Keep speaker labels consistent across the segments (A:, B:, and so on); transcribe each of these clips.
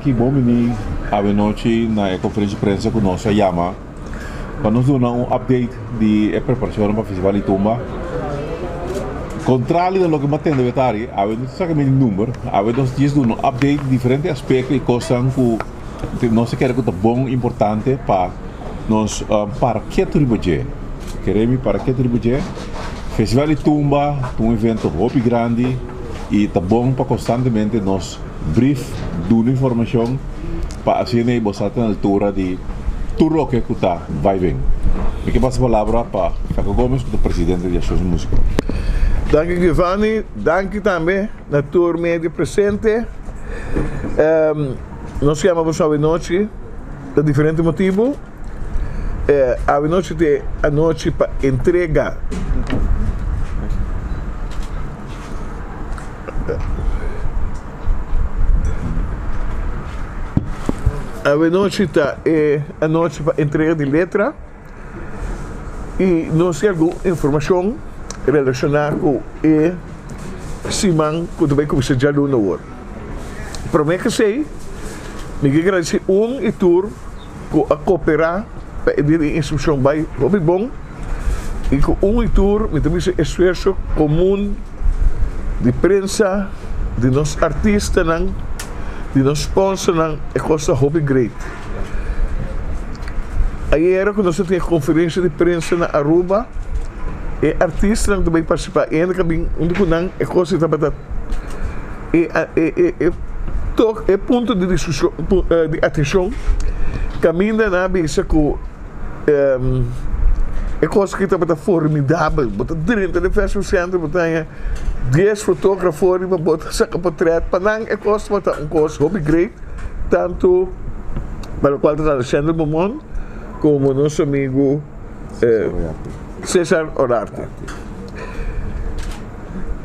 A: Ki bon bini awenochi na e conferencia di prensa cu nos a yama pa nos duna un update di e preparacionnan pa Festival di Tumba. Contrario na loke mi a tende wetari, awe no ta saca mi di number, awe nos djis duna un update di diferente aspecto y cosnan cu nos ta kere cu ta bon importante pa nos para ketu riba dje. Kere mi para ketu riba dje. Festival di Tumba ta un evento hopi grandi y ta bon pa constantemente nos Brief duna informacion pa asina ei bo sa ta na altura di tur loke cu ta bay ben. Mi ke pasa palabra pa Caco Gomez cu ta presidente di Asociacion Musico.
B: Danki Giovanni, danki tambe na tur medio presente. Nos yama boso awenochi pa diferente motibu. Awenochi ta e anochi pa entrega. Awenochi ta e anochi pa entrega di letra y nos tin algun informacion relaciona cu e siman cu ta bay cuminsa djaluna awor. Prome cu esey mi ke gradici un y tur cu a coopera pa e dia di instruccion bay hopi bon y cu un y tur mi ta bisa esfuerzo comun di prensa, di nos artistanan, di nos sponsornan e cos ta hopi great. Ayera cu nos a tin e conferencia di prensa na Aruba e artistanan cu ta bay participa e hende cu a bin hunto cu nan e cos tabata e e e tok e punto di diskushon di atenshon kaminda nan a bisa ku e kos aki tabata formidabel bo ta drenta den festival center bo ta haña dies fotografo riba bo ta saka potrèt pa nan e kos tabata un kos hopi great tantu pa lokual ta trata Shendel Beaumont komo nos amigu Cesar Olarte.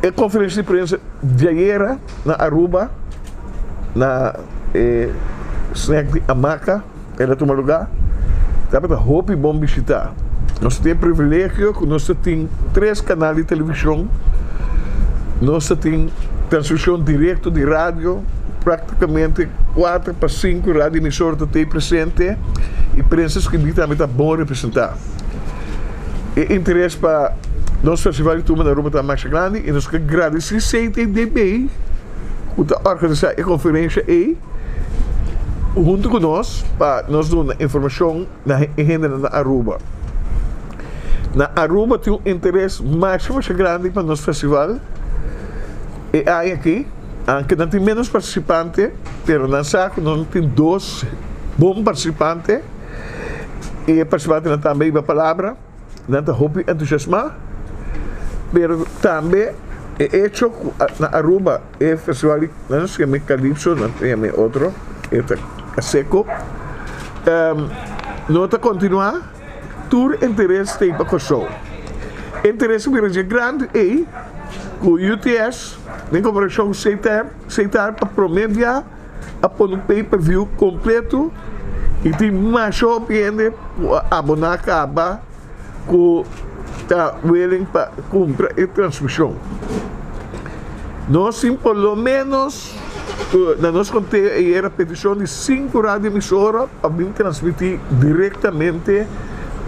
B: E conferencia di prensa di ayera na Aruba na e snack di Amaca el a tuma lugar tabata hopi bon bishita. Nos tin e privilegio cu nos ta tin tres canal di television, nos ta tin transmision directo di radio, practicamente cuater pa cinco radio emisora ta tey presente y prensa scribi tambe ta bon representa. E interes pa nos festival di tumba na Aruba ta masha grandi y nos ke gradeci CTDB cu ta organisa e conferencia ey hunto cu nos pa nos duna informacion na e hendenan na Aruba. Na Aruba tin un interes masha masha grandi pa nos festival e aña aki, aunke nan tin menos participante pero nan sa cu nos tin dos bon participante. E participantenan tambe riba palabra, nan ta hopi entusiasmá, pero tambe e echo ku na Aruba e festival di nan ta yama Calypso, nan ta yama e otro, e ta Caseco, no ta kontinuá, tur interes ta ei pa Kòrsou. E interes a bira dje grandi ei ku UTS den komparashon ku CTR pa promé bia. a pone un pay per view completo y tin masha hopi hende cu a abona caba cu ta willing pa cumpra e transmision. Nos tin por lo menos na nos conteo ayera peticion di cinco radio emisora pa bin transmiti directamente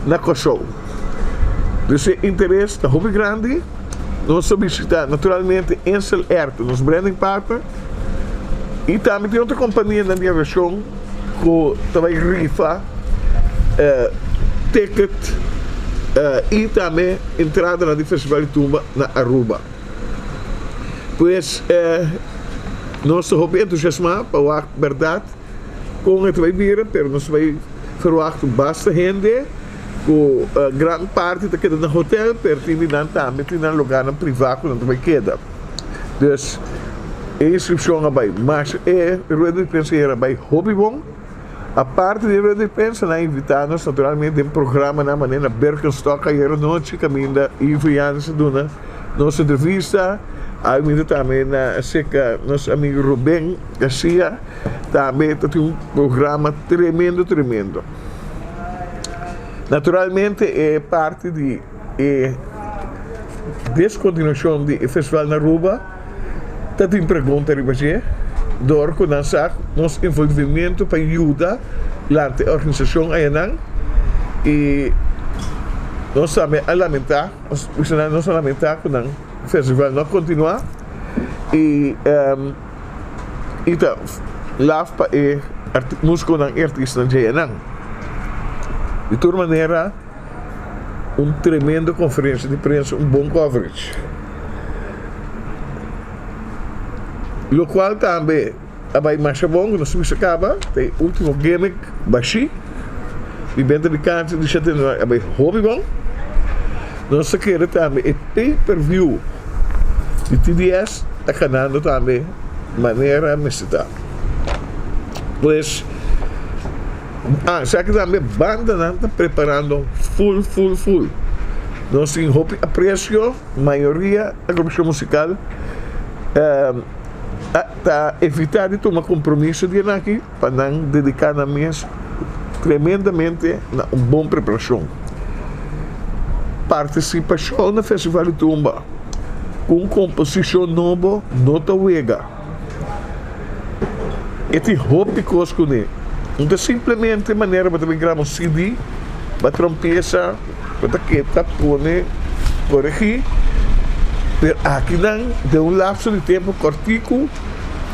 B: na Corsou. Dus e interes ta hopi grandi. Nos ta bishita naturalmente Insel Air ta nos branding partner. Y tambe tin otro companianan di aviacion cu ta bay rifa ticket y tambe entradanan di Festival di Tumba na Aruba. Pues nos ta hopi entusiasma pa wak berdad con e ta bay bira pero nos ta bay verwacht basta hende cu gran parti ta keda na hotel pero tin di nan tambe tin nan lugarnan priva cu nan ta bay keda. Dus e inscripcion a bay mas e rueda di prensa ayer a bay hopi bon. Aparte di e rueda di prensa nan a invita nos naturalmente den programanan manera na Birkenstock ayer anochi caminda Ivo Jansen a duna nos entrevista. A invita tambe na acerca nos amigo Ruben Garcia tambe ta tin un programa tremendo tremendo. Naturalmente e parti di. E deskontinuashon di e festival na Aruba ta tin pregunta riba dje. Dor ku nan sa nos envolvimentu pa yuda lanta e organisashon ayanan i nos tambe a lamentá, nos a lamentá ku nan festival no a kontinuá i i ta laf pa e músikonan i artistanan dje ayanan. Di tur manera un tremendo konferensia di prensa, un bon coverage. Lokual tambe a bai masha bon ku nos mester kaba ta e ultimo gimmick bashí di benta di kancha di Chateau Noir a bai hopi bon. Nos ta kere tambe e pay per view di TDS ta kanando tambe manera mester ta. Pues ah esaki tambe bandanan ta preparando full full full. Nos tin hopi apresio. Mayoria agrupashon musikal ta evitá di tuma kompromiso di esaki pa nan dediká nan mes tremendamente na un bon preparashon. Partisipashon na Festival di Tumba ku un komposishon nobo no ta wega. E tin hopi kos kuné. No ta simplemente manera bo ta bin graba un CD, bo a traha un piesa. Bo ta keda pone koregí, pero akinan den un lapso di tempu kòrtiku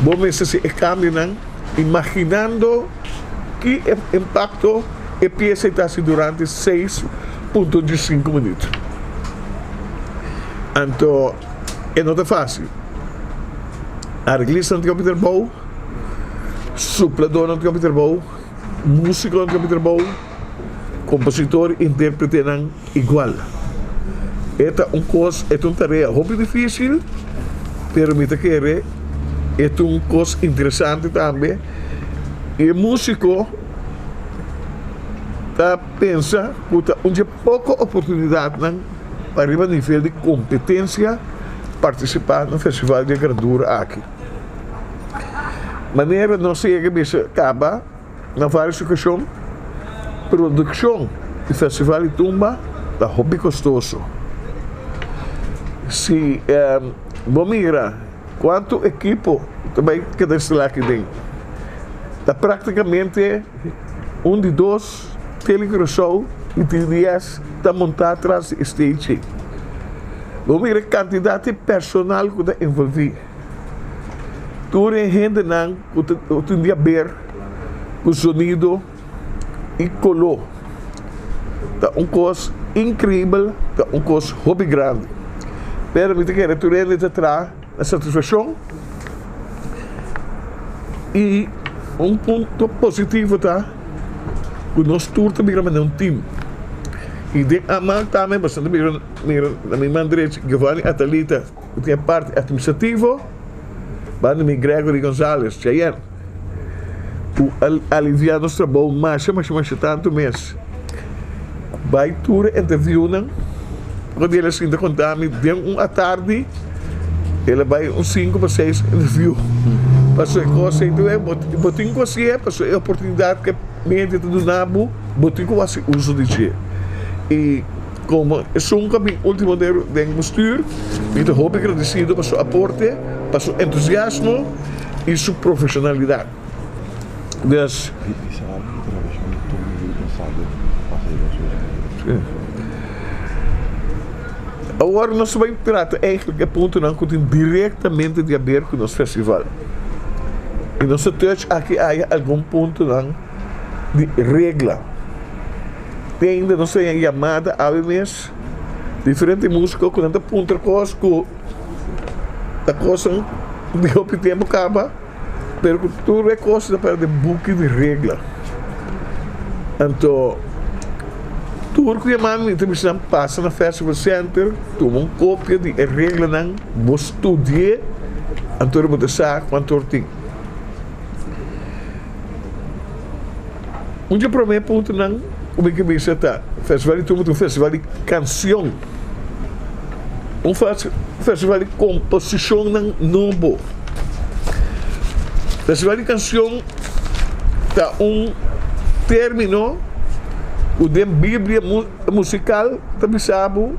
B: bo mester hasi e kambionan imaginando ki impakto e piesa ei ta hasi durante 6.5 minüt. Anto e no ta fásil. Areglistanan tin hopi trabou, supladónan tin hopi trabou, músikonan tin hopi trabou. Kompositor i intérpretenan igual. E ta un kos, e ta un tarea hopi difísil, pero mi ta kere e ta un kos interesante tambe. I e músiko ta pensa ku ta un dje poko oportunidatnan pa riba nivel di kompetensia partisipá na festival di e grandura aki. Manera nos a yega bisa kaba. Na varios ocasion, produccion di Festival di Tumba ta hopi costoso. Si bo mira cuanto ekipo ta bay keda instala aki den, ta practicamente un di dos Tele Curaçao y TDS ta monta tras di e stage ei. Bo mira e cantidad di personal cu ta envolvi. Tur e hendenan ku ta tin di haber ku sonido i koló ta un kos inkreibel, ta un kos hopi grandi. Pero mi ta kere tur hende ta traha na satisfakshon i un punto positivo ta ku nos tur ta bira manera un tim. I den amal tambe boso ta mira na mi man drechi Giovanni Atalita. Ku tin e parti atministrativo, banda mi Gregory Gonzalez, Cheyenne, ku a aliviá nos trabou masha masha masha tantu mes. Ku bai tur e interviewnan, un dia el a sinta konta mi den un atardi el a bai un sinku pa seis interview pasobra e kos ei tur bo tin ku hasié pasobra e oportunidat ku e media ta duna bo, bo tin ku hasi uso di dje. I. Komo esun ku a bin último den bestuur, mi ta hopi gradisido pa su aporte, pa su entusiasmo i su profeshonalidat. Dus. Awor nos ta bai trata eigentlik e puntonan ku tin direktamente di haber ku nos festival. I nos ta touch aki aya algun puntonan di regla. Te ainda nos ta haña yamada awe mes diferente músiko ku nan ta puntra kos ku ta kosnan di hopi tempu kaba pero ku tur e kos ta para den buki di regla. Anto tur ku yama mi ta bisa nan pasa na Festival Center tuma un kopia di e reglanan bo studi'é anto bo ta sa kuantu or tin. Un di e promé puntonan ku mi ke bisa ta, Festival di Tumba ta un festival di kansion, un festival di komposishonnan nobo. Festival di kansion ta un término ku den Biblia musikal ta bisa bo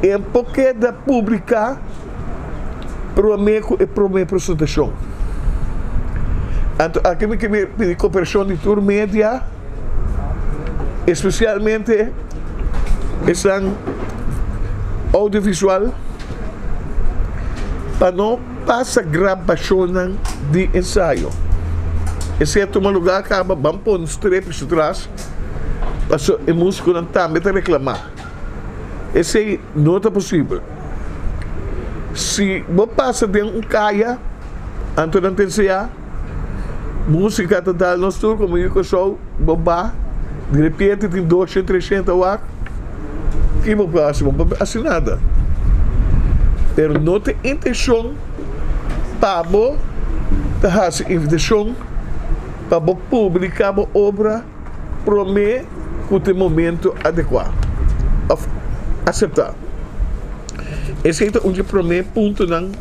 B: e por keda publiká promé ku e promé presentashon. Anto aki mi ke pidi koperashon di tur media, espesialmente esnan oudiovisual, pa no pasa grabashonnan di ensayo. Esei a tuma lugá kaba, ban pone strepi su tras, pasobra e músikonan tambe ta reklamá. Esei no ta posibel. Si bo pasa den un kaya, anto nan ta enseñá músika ta dal nos tur komo yu Kòrsou, bo ba, di repente tin doshent, treshent awak, ki bo por hasi? Bo no por hasi nada. Pero no ta intenshon pa bo ta hasi invitashon pa bo publiká bo obra. Promé ku ta e momento adekuá òf aseptá. Esei ta un di e promé puntonan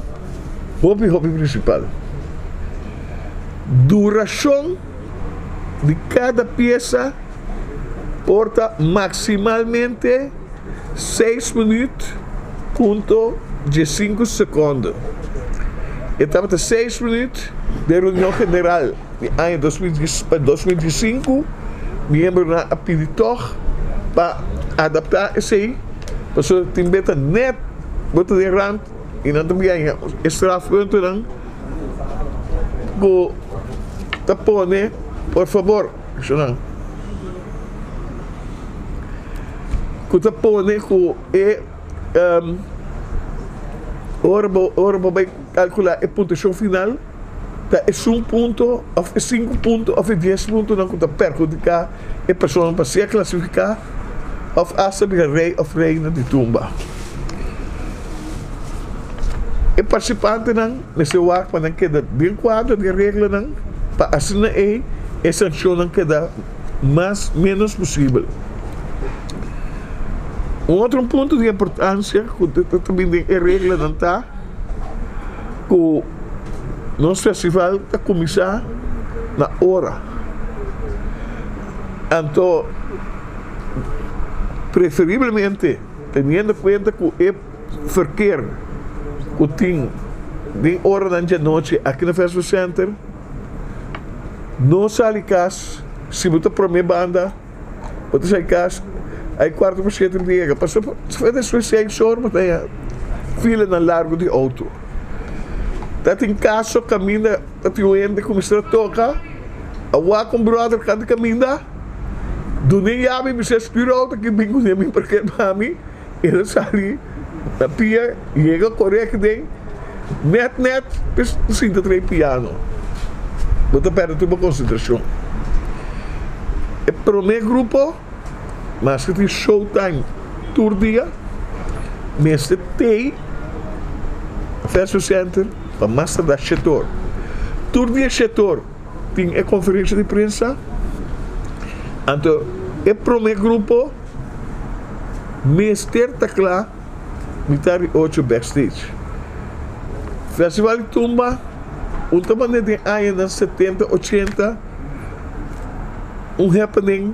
B: hopi hopi prinsipal. Durashon di kada piesa por ta maksimalmente seis minüt punto diesinku sekònde. E tabata seis minüt den reunion general. Di aña pa 2015, miembronan a pidi tòg pa adaptá esei, pasobra tin beta nèt bo ta den rant i nan ta biaña e strafpuntonan ku ta pone. Por fabor, shonnan, ku ta pone ku e ora bo ora bo bai kalkulá e puntuashon final. Ta esun punto of e sinku punto of e dies puntonan ku ta perhudiká e persona pa sea klasifiká of asta bira rei of reina di tumba. E partisipantenan mester wak pa nan keda den kuadro di e reglanan pa asina ei e sanshonnan keda mas ménos posibel. Un otro punto di importansia ku ta bin den e reglanan ta ku. Nos festival ta kuminsá na ora. Anto preferiblemente teniendo kuenta ku e ferker ku tin den oranan djanochi aki na Festival Center, no sali kas si bo ta promé banda. Bo ta sai kas ay kuarto pa shete bo ta yega pasobra despues seis or bo ta haña filanan largu di outo. Ta tin kaso kaminda ta tin un hende kuminsá ta toka a wak un bròder kanta kaminda dun'é yabi bis'é spür outo aki bin kuné bin parker pa mi. El a sali na pia, yega kore aki den, nèt nèt p'e sinta trae piano. Bo ta pèrdè tur bo konsentrashon. E promé grupo, maske tin showtime tur dia, mester tei Festival Center pa mas tardá shete or. Tur dia shete or tin e konferensha di prensa, anto e promé grupo. Mester ta kla mitar di ocho backstage. Festival di Tumba un ta manera den añanan setenta, ochenta un happening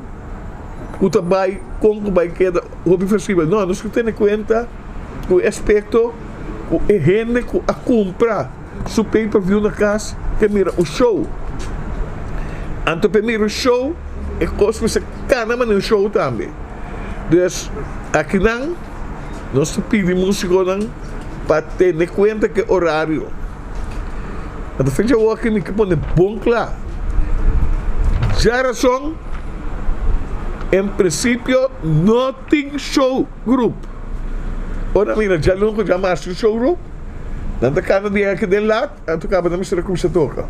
B: ku ta bai kon ku bai keda hopi festival. No, nos ke tene kuenta ku e aspekto ku e hende ku a kumpra su pay per view na kas ke mira un show. Anto pa e mira un show e kos mester kana manera un show tambe. Dus akinan nos ta pidi musikonan pa tene kuenta ku e orario. Anto fecha awor aki mi ke pone bon kla. Djarason en prinsipio no tin show group. Ora mira djalun ku djamars tin show group. Nan ta kana di aki den lat, anto kaba nan mester a kuminsá toka.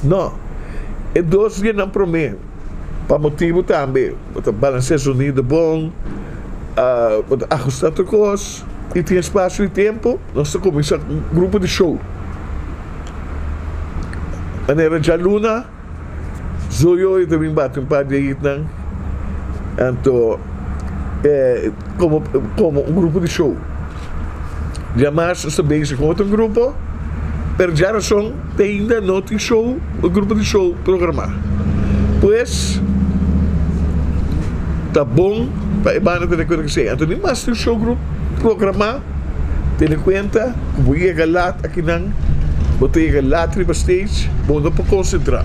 B: No, e dos dianan promé, pa motibu tambe bo ta balansea zonido bon, bo ta ahustá tur kos i tin espasio di tempu, nos ta kuminsá ku un grupo di show. Manera djaluna. Zoyoy ta bin bati un par di hitnan anto komo komo un grupo di show. Djamas nos ta bezig ku otro grupo pero djarason te ainda no tin show un grupo di show programá. Pues ta bon pa e banda tene kuenta ku esei. Anto ni mas tin show group programá tene kuenta ku bo yega lat akinan. Bo ta yega lat riba stage, bo no por konsentrá.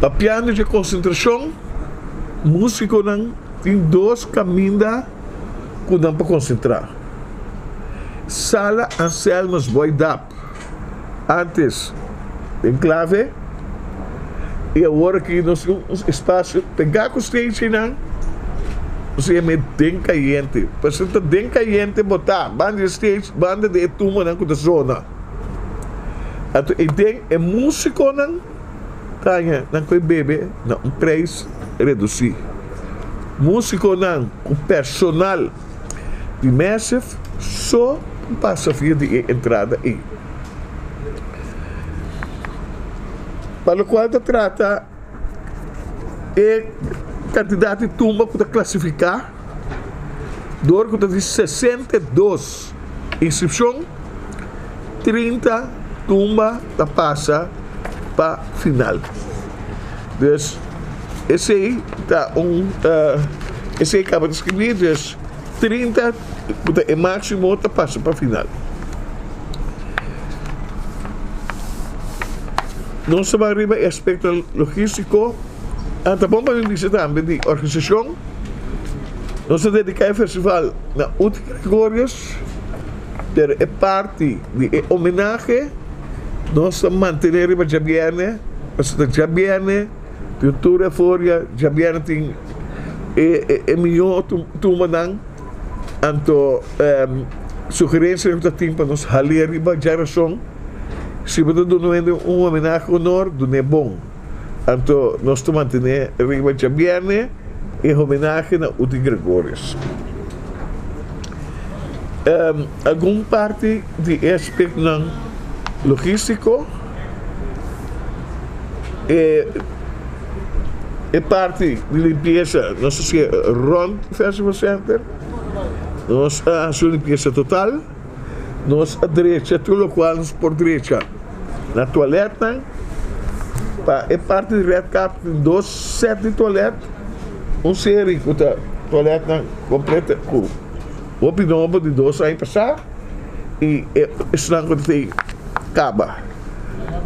B: Papiando dje konsentrashon, músikonan tin dos kaminda ku nan por konsentrá. Sala Anselmus Boy Dap, ántes den Clave, i awor aki nos tin un espasio pegá ku stage einan, nos ta yam'é Den Kayente. Pasobra ta den kayente bo ta, banda di stage, banda di e tumbanan ku ta zona. Anto eiden e músikonan ta haña nan ku e bebe na un preis redusí. Músikonan ku personal di Massive so por pasa via di e entrada ei. Pa lokual ta trata e kantidat di tumba ku ta klasifiká dor ku ta di 62 inskripshon, 30 tumba ta pasa pa final. Dus esei ta un esei kaba di skribí dus 30 ku ta e máksimo ta pasa pa final. Nos ta bai riba e aspekto logístiko, a ta bon pa mi bisa tambe di organisashon. Nos ta dediká e festival na Uti Gregorius, pero e parti di e homenahe nos ta mantené riba djabièrnè, pasobra ta djabièrnè tin tur euforia, djabièrnè tin e mihó tumbanan. Anto sugerencia cu ta tin pa nos halia riba djarason, si bo ta duna un hende un homenahe honor, dun'e bon. Anto nos ta mantene riba djabierne e homenahe na Uti Gregorius. Algun parti di e aspectonan logistico, e. E parti di limpiesa nos a hasié rònt Festival Center. Nos a hasi un limpiesa total. Nos a drecha tur lokual nos por drecha na tualètnan. Pa e parti di Red Carpet tin dos sèt di tualèt, un seri ku ta tualètnan kompleto ku hopi nobo di dos aña pasá i esnan ku ta tin kaba.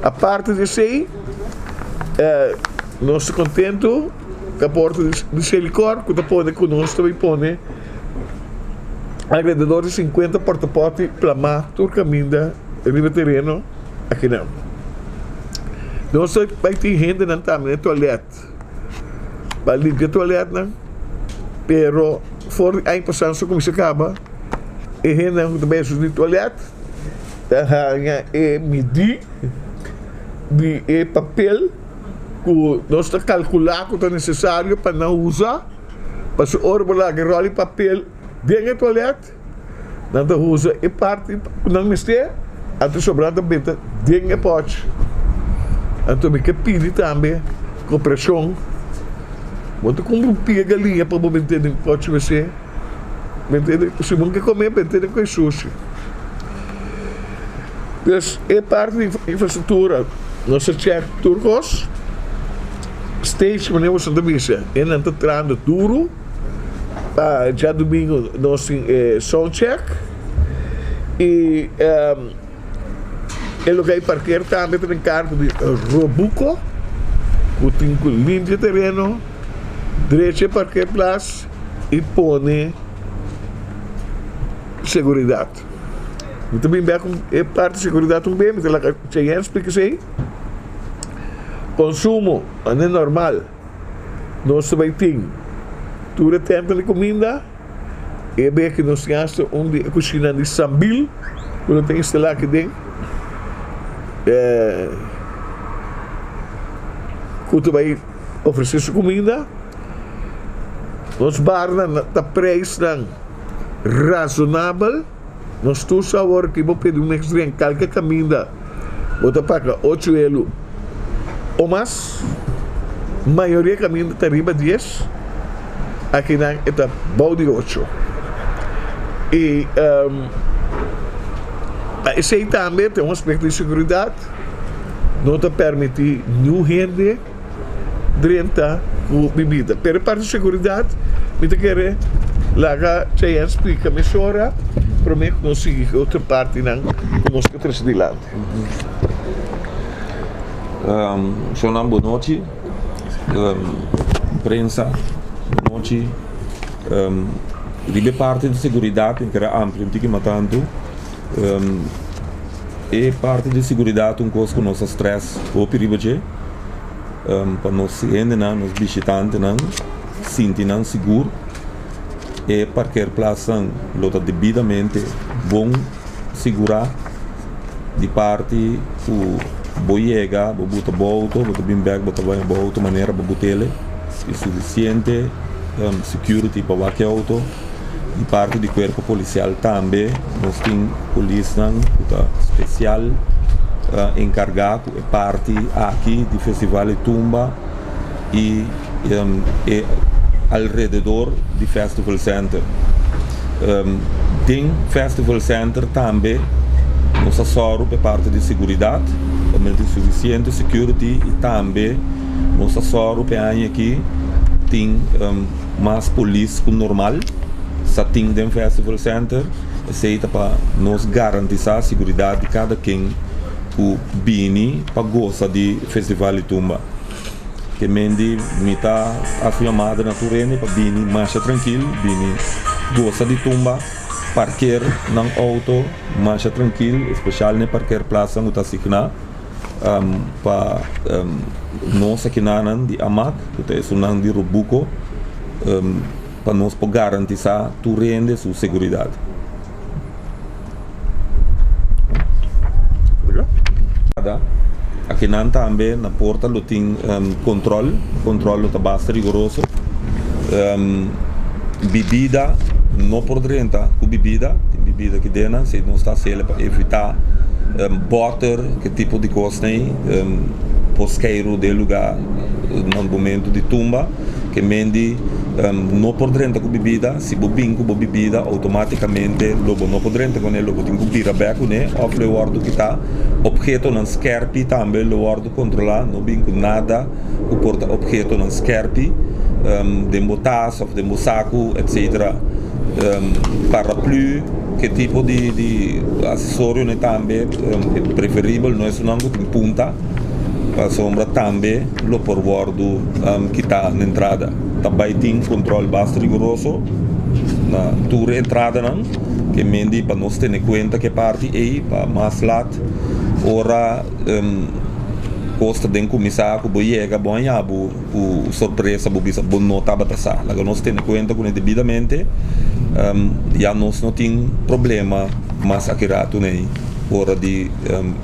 B: Aparte di esei, nos ta kontentu ku aporte di Selikor ku ta pone ku nos ta bai pone alrededor di sinkuenta portapòti plamá tur kaminda riba tereno akinan. Nos ta bai tin hendenan tambe na e tualèt pa limpia tualètnan, pero for di aña pasá nos a kuminsá kaba e hendenan ku ta bai hasi di tualèt. Ta haña e midí di e papel ku nos ta kalkulá ku ta nesesario pa nan usa, pasobra ora bo laga e ròl di papel den e tualèt, nan ta usa e parti ku nan mester, anto sobrá ta benta den e pòchi. Anto mi ke pidi tambe koperashon, bo ta kumpra un pia galiña pa bo bent'é den pòchi wc. Si bo ke come mete den cu e sushi. Dus e parti di infrastructura nos a check tur cos. Stage manera boso ta bisa e nan ta trahando duro pa djadomingo nos tin e sound check y e lugar di parker tambe ta den cargo di Robuco cu tin cu limpia tereno drecha e parkeerplaats. i pone seguridat. Mi ta bin bek e parti seguridat un be, mi ta laga Cheyenne splika esei. Konsumo, ane normal, nos ta bai tin tur e tèmpo di kuminda, e be ku nos tin asta un di e kushina di Sambil ku lo ta instalá aki den, ku ta bai ofresé su kuminda. Nos barnan ta prijsnan razonabel. Nos tur sa awor ki bo pidi un mix drink kalke kaminda bo ta paga ocho elu o mas. Mayoria kaminda ta riba dies, akinan e ta bou di ocho. I pa esei tambe ta un aspekto di seguridat, no ta permiti niun hende. Drenta ku bibida. Pero e parti seguridat mi ta kere laga Cheyenne splika mesora. promé ku nos sigui ku e otro partinan ku nos ke trese dilanti.
C: Shonnan bon nochi, prensa bon nochi. Riba e parti di seguridat mi kere amplia un tiki mas tantu. E parti di seguridat un kos ku nos a stress hopi riba dje pa nos hendenan, nos bishitantenan sinti nan sigur. E parkeerplatsnan lo ta debidamente bon sigurá di parti ku bo yega bo buta bo outo bo ta bin bèk bo ta baña bo outo manera bo but'el i sufisiente security pa wak e outo. Di parti di kuerpo polisial tambe nos tin polisnan ku ta spesial enkargá ku e parti aki di festival di tumba i e alrededor di festival center. Den festival center tambe nos a sòru pa e parti di seguridat pa mester sufisiente security i tambe nos a sòru pa e aña aki tin Mas polis ku normal sa tin den Festival Center. Esei ta pa nos garantisá siguridat di kada ken ku bini pa gosa di Festival di Tumba. Ke men di mi ta hasi yamada na tur hende pa bini masha trankil, bini gosa di tumba, parker nan outo masha trankil, espeshal na e parkerplatsnan ku ta asigná. Pa nos akinanan di Amak, ku ta esunnan di Robuco, pa nos por garantisá tur hende su seguridat. Akinan tambe na porta lo tin kontròl, kontròl lo ta basta rigoroso. Bibida no por drenta ku bibida, tin bibida ki dena, si nos ta hasiel pa evitá bòter, ke tipo di kosnan ei por skeiru den lugá na momentu di tumba, ke mendi no por drenta ku bibida, si bo bin ku bo bibida outomátikamente lo bo no por drenta kuné, lo bo tin ku bira bèk kuné òf lo e wòrdu kitá. Ophetonan skèrpi tambe lo wòrdu kontrolá, no bin ku nada. ku por ta ophetonan skèrpi den bo tas òf den bo saku etsetera. Paraplü, ke tipo di asesorionan tambe preferibel no esunnan ku tin punta pasobra tambe lo por wòrdu kitá na entrada. Ta bai tin kontròl basta riguroso na tur e entradanan ke mendi pa nos tene kuenta ku e parti ei pa mas lat ora. Kos ta den kuminsá ku bo yega bo haña bo ku sorpresa bo bisa bo no tabata sa. Laga nos tene kuenta kuné debidamente ya nos no tin problema mas aki ratu nei ora di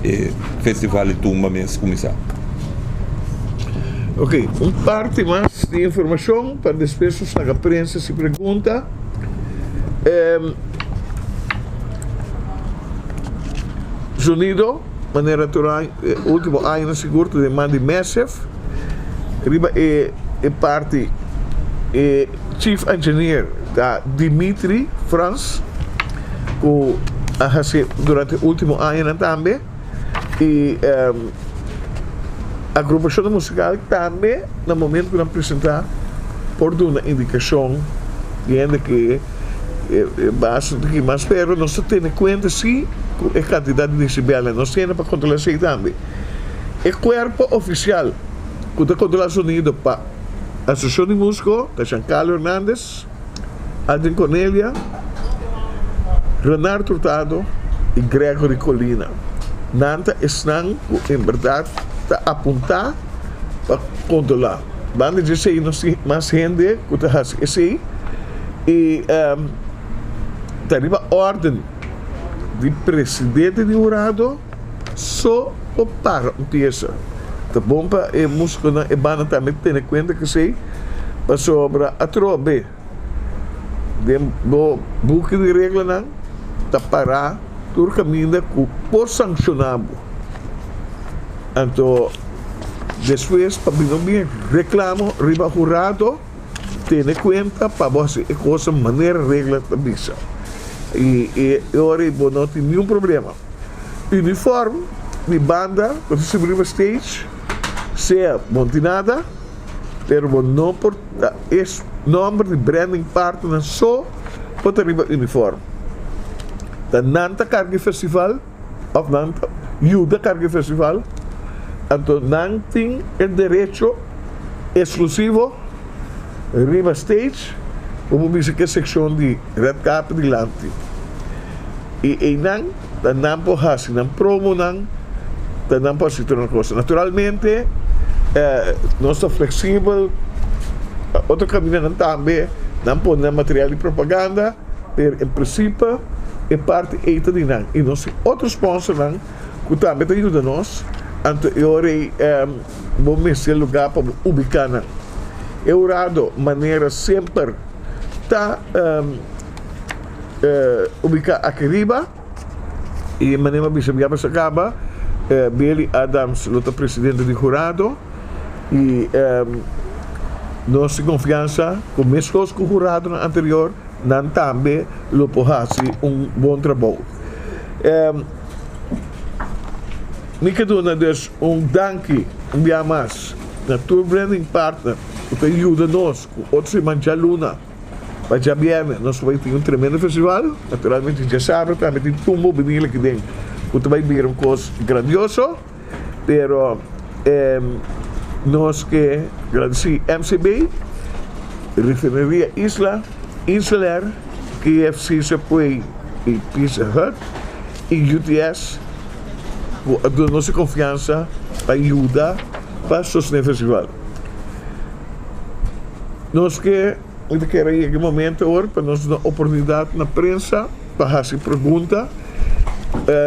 C: e festival di tumba mes kuminsá.
B: Ok, un parti mas di informashon pa despues nos laga prensa si pregunta. Zonido. Manera tur aña, e ultimo añanan sigur ta den man di Massive. Riba e e parti e chief engineer ta Dimitri Frans ku a hasi durante e ultimo añanan tambe i agrupashonnan musikal tambe na momento ku nan presenta por duna indikashon di hende ke E base ta ki mas pero nos ta tene kuenta si ku e kantidat di desibelnan. Nos tene pa kontrolá esei tambe. E kuerpo ofisial ku ta kontrolá sonido pa Asosiashon di Músiko ta Giancarlo Hernandez, Adrian Cornelia, Renard Hurtado i Gregory Colina. Nan ta esnan ku en bèrdat ta apuntá pa kontrolá. Banda di esei nos tin mas hende ku ta hasi esei. I ta riba órden di presidente di hurado so por para un piesa. Ta bon pa e músikonan, e banda tambe tene kuenta ku esei, pasobra atrobe den bo buki di reglanan ta pará tur kaminda ku por sankshoná bo. Anto despues pa bini un bien reklamo riba hurado. Tene kuenta pa bo hasi e kosa manera regla ta bisa i e ora ei bo no tin niun problema. Uniform di banda ku ta subi riba stage sea bo no tin nada pero bo no por ta e nomber di branding partner so por ta riba uniform. Ta nan ta karga e festival òf nan ta yuda karga e festival, anto nan tin e derecho eksklusivo riba stage bo por bisa ku e sekshon di red carpet dilanti i einan ta nan por hasi nan promonan, ta nan por hasi tur nan kos. Naturalmente nos ta fleksibel, otro kamindanan tambe nan pone nan material di propaganda, pero en prinsipe e parti ei ta di nan i nos tin otro sponsornan ku tambe ta yuda nos, anto e ora ei bo mester luga pa bo ubiká nan. E hurado manera semper ta ubiká aki riba i manera mi a bisa bia pasa kaba Billy Adams lo ta presidente di hurado i nos tin konfiansa ku meskos ku huradonan anterior nan tambe lo por hasi un bon trabou. Mi ke duna dus un danki un bia mas na tur branding partner ku ta yuda nos ku otro siman djaluna pa djabièrnè nos ta bai tin un tremendo festival. Naturalmente djasabra tambe tin tumbo binil aki den ku ta bai bira un kos grandioso. Pero nos ke gradisí MCB, Refineria Isla, Inselair, KFC Subway i Pizza Hut i UTS ku a duna nos e konfiansa pa yuda pa sostené festival. Nos ke mi ta kere yega e momento awor pa nos duna oportunidat na prensa pa hasi pregunta.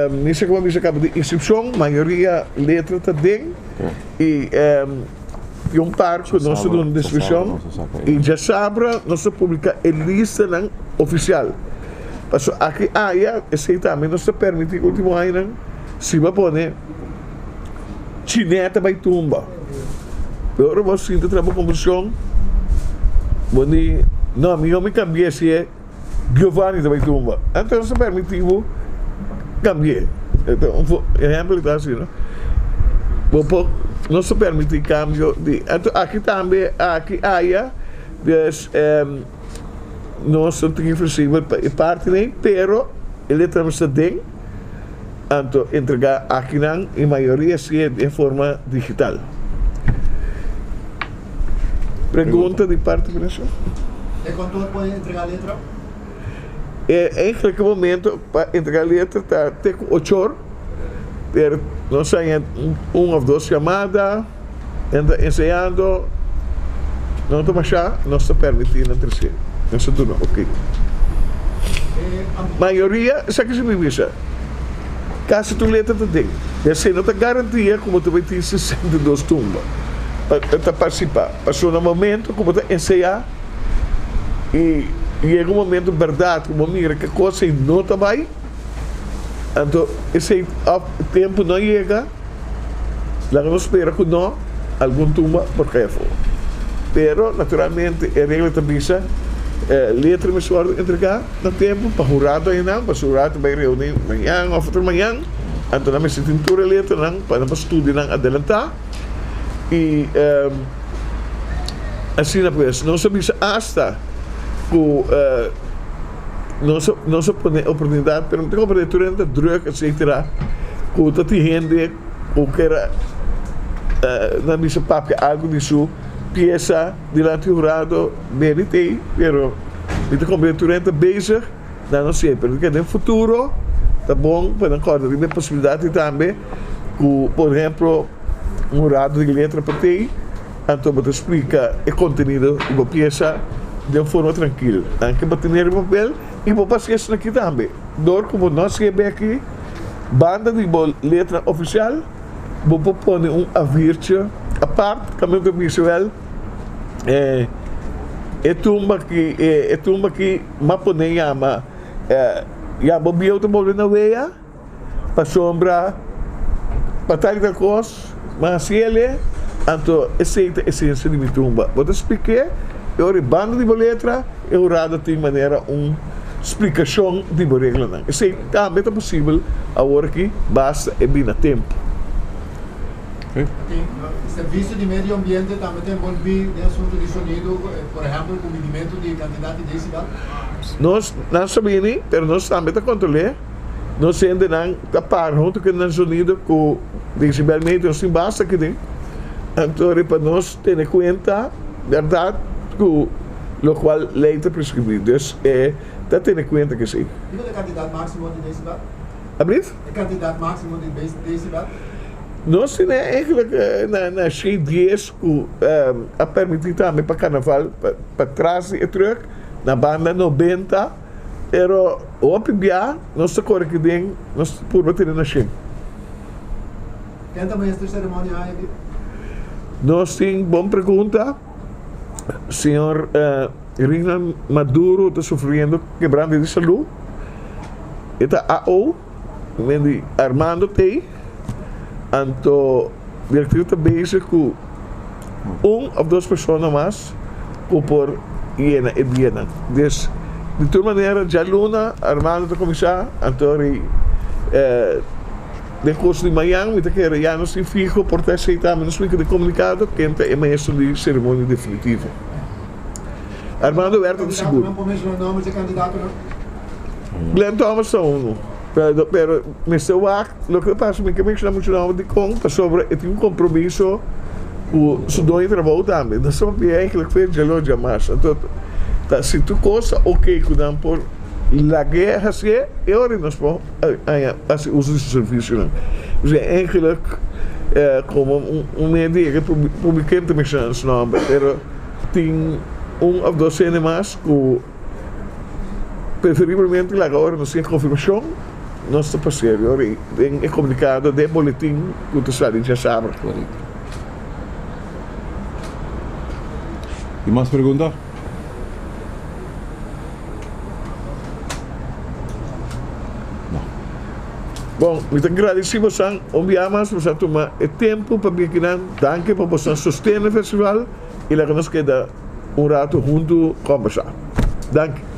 B: Mi sa kuma mi sa kaba di inskripshon, mayoria letra ta den i tin un par ku nos ta duna deskripshon i djasabra nos ta publiká e listanan ofisial. Pasobra aki aya esei tambe nos ta permití último añanan si bo a pone Chinè ta bai tumba. Pero ora bo sinta traha bo komposishon bo di no mi no mi kambi'é si e Giovanni ta bai tumba. Anto nos ta permití bo kambi'é. Un ehèmpel ta asina. Bo por nos ta permití kambio di anto aki tambe aki aya des nos ta tin fleksibel pa e partinan pero e letra mester den. Anto entregá akinan e mayoria si'e den forma digital. Pregunta di parti prensa?
D: E kantoor por entregá letra?
B: E eigenlijk e momento pa entregá letra ta te ku ochor, pero nos haña un of dos yamada, nan ta enseñando, no ta mashá, nos ta permití nan trese, nos ta duna oké. Mayoria, esaki si mi bisa, kasi tur letra ta den. Esei no ta garantia ku bo ta bai tin 62 tumba pa ta partisipá. Pasobra na momento ku bo ta ensayá i yega un momento bèrdat ku bo mira ku e kos ei no ta bai, anto esei òf tempu no yega. Laga nos spera ku no algun tumba por kai afó. Pero, naturalmente, e regla ta bisa, letra mester wòrdu entregá na tempu pa hurado einan, pasobra hurado ta bai reuní mañan òf otro mañan, anto nan mester tin tur e letranan pa nan por studia nan adelantá. I asina pues, nos a bisa asta ku nos a nos a pone oportunidat, pero mi ta komprende tur hende ta drùk etcetera, ku ta tin hende ku kier a nan bisa papia algu di su piesa dilanti hurado beni t'ei, pero mi ta komprende tur hende ta bezig, nan no siempre. Pero den futuro ta bon pa nan kòrda riba e posibilidat ei tambe ku por ehemplo un hurado di letra pa t'ei. Anto bo ta splika e kontenido di bo piesa den un forma trankil. Anke bo tene riba papel i bo por hasi esaki aki tambe. Dor ku bo no skirbi aki, banda di bo letra ofisial, bo por pone un avirtje apart kaminda ku ta bisa wèl e tumba aki e tumba aki m'a pone yama ya bo bieu ta bolbe na wea. Pasobra pa tal i tal kos mi a hasi el'e, anto esei ta esensia di mi tumba. Bo ta splik'é e ora e banda di bo letra, e hurado tin manera un splikashon di bo reglanan. Esei tambe ta posibel awor aki, basta e bini na tempu.
D: Servisio di medio ambiente tambe ta envolví den asuntu di sonido, por ehèmpel ku midimentu di kantidat di desibel?
B: Nos nan sa bini, pero nos tambe ta kontrol'é. Nos hendenan ta para huntu ku nan zonido ku decibelmeter nos tin basta aki den. Anto pa nos tene kuenta bèrdat ku lokual lei ta preskribí. Dus e ta tene kuenta ku esei.
D: Kiko ta e kantidat máksimo di decibel?
B: Ablief?
D: E kantidat máksimo di decibel?
B: Nos tene eigenlijk na shei dies ku a permití tambe pa karnaval pa tras di e trùk na banda 90. Pero hopi bia nos ta kore aki den nos ta purba tene na shen.
D: Ken ta maestro di ceremonia aña aki?
B: Nos tin bon pregunta. Señor Rinald Maduro ta sufriendo kebrante di salud. E ta AO, men di Armando t'ey. Anto directiva ta bezig cu un of dos persona mas cu por yena e dianan. Des, di tur manera djaluna Armando ta cuminsa, anto ri den curso di mañan mi ta kere ya nos tin fiho por ta esey tambe nos splica den comunicado ken ta e maestro di ceremonia definitivo. Armando Huerta ta sigur. Glenn Thomas ta uno, pero pero mester wak loke ta pasa mi ke menciona mucho nomber dikon pasobra e tin un compromiso ku su doño di trabou tambe nos ta papia eigenlijk fe djalo djamas anto ta si tur kos ta ok ku nan por lag'é hasié e ora nos por haña hasi uso di su servisionan dus eigenlijk komo un medio di yega publik'é mi ta menciona su nomber pero tin un of dos hende mas ku Preferiblemente laga ora nos tin e konfirmashon, nos ta pas'é ora ei den e komunikado den e boletin ku ta sali djasabra.
A: Korekto. Tin mas pregunta? No.
B: Bon, mi ta gradisí bosan un bia mas bosan a tuma e tempu pa bin akinan. Danki pa bosan sosten e festival i laga nos keda. Un rato huntu kombersá. Danki.